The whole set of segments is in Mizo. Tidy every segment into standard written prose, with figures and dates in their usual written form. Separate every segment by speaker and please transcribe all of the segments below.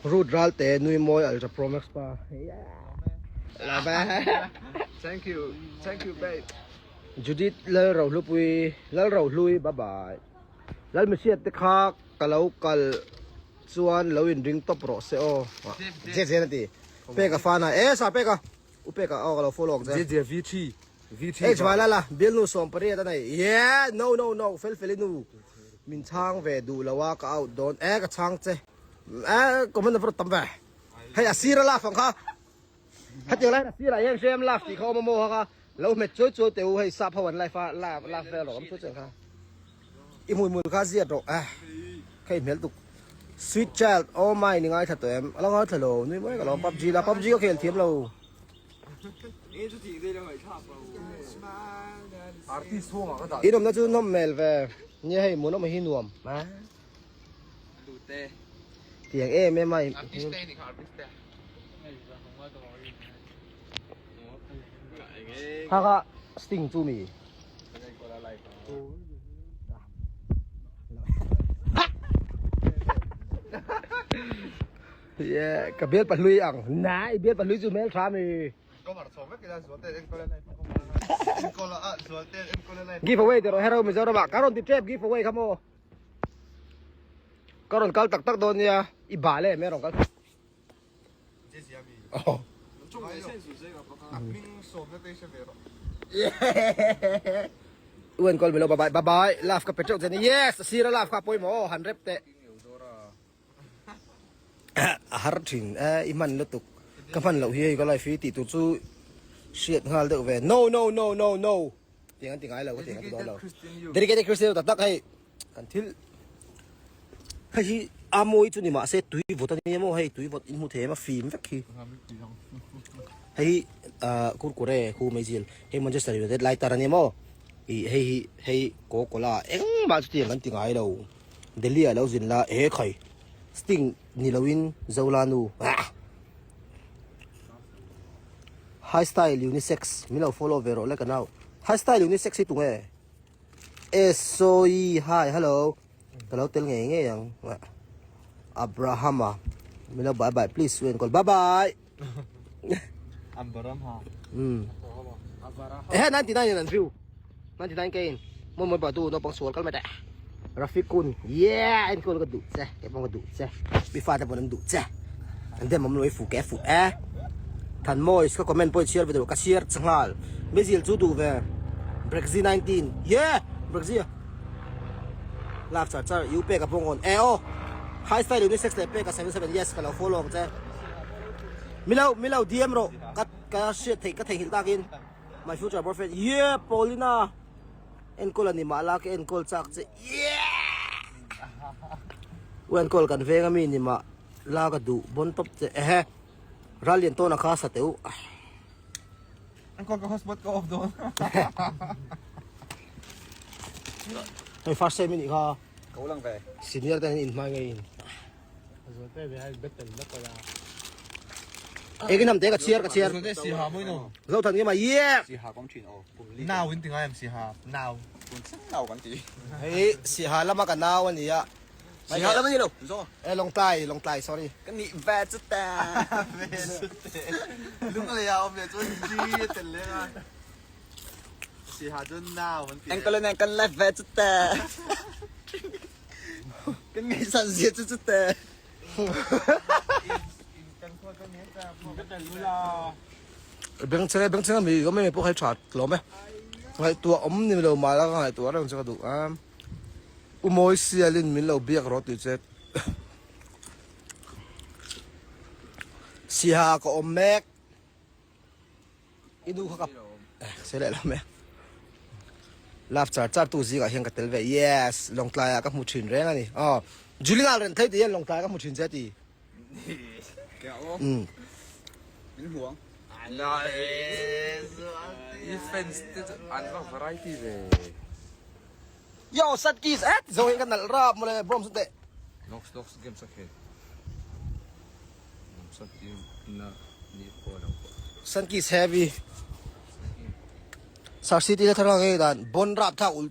Speaker 1: Root Ralte nui mawi Ultra Pro Max pa. Love
Speaker 2: Thank you. Thank you babe.
Speaker 1: Judith Lalrohlupui Lalrohlui bye bye. Lalmihriat te kha ka lo kal chuan lo in ring tawp rawh se aw. Je je na ti. Peka fana e sa peka. U peka aw ka lo follow ang che.
Speaker 2: Je je V3 V3.
Speaker 1: H vala la bialnu 18 a nei. Yeah no no no fel fel i nu. Min chhang ve duh lo a ka out dawn e ka chhang che. E comment a va tam ve. Hei a sir a laf ang kha. Hetiang lai a sirah hian hrem laf tih kha awm a maw kha lo hmet chuai chuai teh u hei sap ho an life a laf laf vel rawh awm chuai chuai kha. I hmui hmul kha ziat rawh eh kha i hmel tuk. Sweet child oh my ni ngaithla tawh em a lo ngaithla lo nui mai ka lo pubg la pubg ka khel thiam lo. In awmna chu nawm hmel ve nia hei hmuhnawm hi nuam a tiang em em a kha kha sting chu mi Yeah, ka bial pahlui ang. Na, i bial pahlui chu hmel tha mi. Give away tiro hero Mizoram ah ka rawn ti tep give away kha maw. Ka rawn kal tak tak dawn nia i bal em e rawn kal. Oh. Uen call milo bye bye bye bye love ka pe teuh che ni yes sir a love kha pawimawh han rep teh. A har thin e i hman lutuk ka hman loh hi hei ka life hi tih tur chu hriat nghal deuh ve no no no no no tiang an ti ngai lo ka tiang an ti dawn lo dedicated Christian tak tak hei kan thil hei hi a mawi chu ni mahse tui vawt a ni emaw hei tui vawt in hmu thei em a fim vek hi hei hi ah kurkure khu meizil hei Manchester United lighter a ni emaw ih hei hi hei coca cola engmah chu tiang an ti ngai lo. Delhi ah lo zin la he khai sting ni lo in Zola nu ah High style unisex min lo follow ve rawh le ka nau High style unisex hi tunge Esoi hi hello ka lo tel ngei ngei ang Abrahama min lo bye bye please u enkawl bye bye
Speaker 2: Abrahama
Speaker 1: um ehe 99 in an view 99 k in mawi mawi pah tu naupang sual kal mai teh Rafiqun yeah enkawl ka duh che kei pawh ka duh che mi fate pawn an duh che an dem awm lo i fuh ke fuh e Thanmawi ka comment pawh i chhiar ve duh ka chhiar che nghal Mizil chu duh ve Brexit 19 yeah Brexit lak char char U pek a pawh ngawn e aw High style unisex leh pek a 77 yes ka lo follow ang che Milo milo DM rawh ka ka hriat theih ka theihnghilh takin my future boyfriend yeah Paulina enkawl a ni mah la ka enkawl chak che yeah u enkawl kan veng ami ni mah la ka duh bon top che ehe ral lian tawna kha sa teh u
Speaker 2: Enkawl ka hotspot ka off dawn
Speaker 1: hei first time anih kha
Speaker 2: ka ulang ve
Speaker 1: senior ten in hmai ngei in Eng in te ka chhiar ka chhiar. Zo than nge ma yeah.
Speaker 2: Nau in ti ngai em siha nau. Tun thleng nau kan ti.
Speaker 1: Hei siha lama ka nau a nia.
Speaker 2: Siha lama ni lo. Zo.
Speaker 1: E Lawngtlai Lawngtlai sorry.
Speaker 2: Ka nih ve chu ta. Ve chu te. Lunglei ah awm leh chuan G a tel leng a. Siha chuan nau an ti.
Speaker 3: Engkaw nen kan live ve chu ta. Kan ngaihsan zia chu chute.
Speaker 1: Beng chhe beng chhe mi ka me pawh khai tha tlawm e. Ngaihtuah awm ni lo mah la ka ngaihtuah reng chu ka duh a. U Mawi sialin min lo biak rawh tih che. Siha ka awm mek. I nu kha ka se leh lam e. Love char char tu zingah hian ka tel ve. Yes, Lawngtlai ah ka hmu thin reng a ni. Aw, Julie ngal ren thei tih hian Lawngtlai ka hmu thin che ti.
Speaker 2: Um. Min hmu ang. I fans te chu an va variety ve.
Speaker 1: Yo, sat kiss eh ti zo hian ka nalh rap mawle brom sut teh.
Speaker 2: Nox nox games a khel. Sat na ni pawh lo pawh.
Speaker 1: Sun kiss heavy. Sir city la thar nge dan bon rap tha ul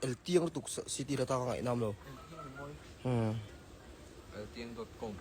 Speaker 1: el tiang lutuk city la ta ka ngaih nam lo.
Speaker 2: El
Speaker 4: Tiang dot com.